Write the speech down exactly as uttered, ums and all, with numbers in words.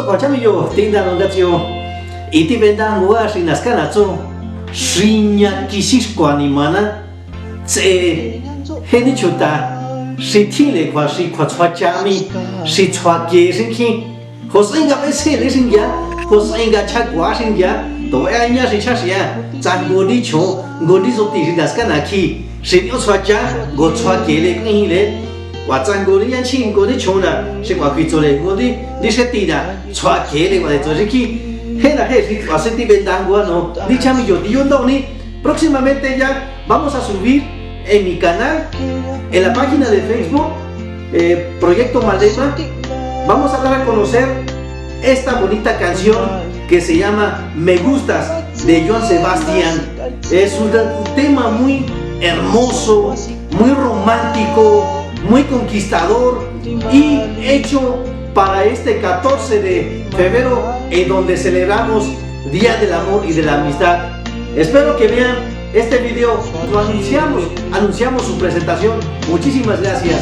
K'ua chamiyo tinda no nga ts'io. I ti benda ngua xi naskana tsu. Xi ña kisi k'ua ni mana. Tse je ni chuta. Xi thile k'ua xi k'ua tsua chami. Xi tsua ke xi ki. José nga bese le xi ngia. José nga cha k'ua xi ngia. To e ña xi cha xi a. Tsa ngo ni cho. Ngo ni so ti xi naskana ki. Xi ni o tsua cha. Ngo tsua ke le k'ui le. K'ua tsa ngo ni ya chi ngo ni cho na. Xi k'ua k'ui tso le ngo ni. Ni se ti na. Tsua ke le k'ua le tso xi ki. Je na je xi k'ua se ti benda ngua no. Ni chamiyo ti yo ndo ni. Próximamente ya vamos a subir en mi canal, en la página de Facebook, eh, Proyecto Malema, vamos a dar a conocer esta bonita canción que se llama Me Gustas de Joan Sebastián. Es un tema muy hermoso, muy romántico, muy conquistador y hecho para este catorce de febrero, en donde celebramos Día del Amor y de la Amistad. Espero que vean este video. Lo anunciamos, anunciamos su presentación. Muchísimas gracias.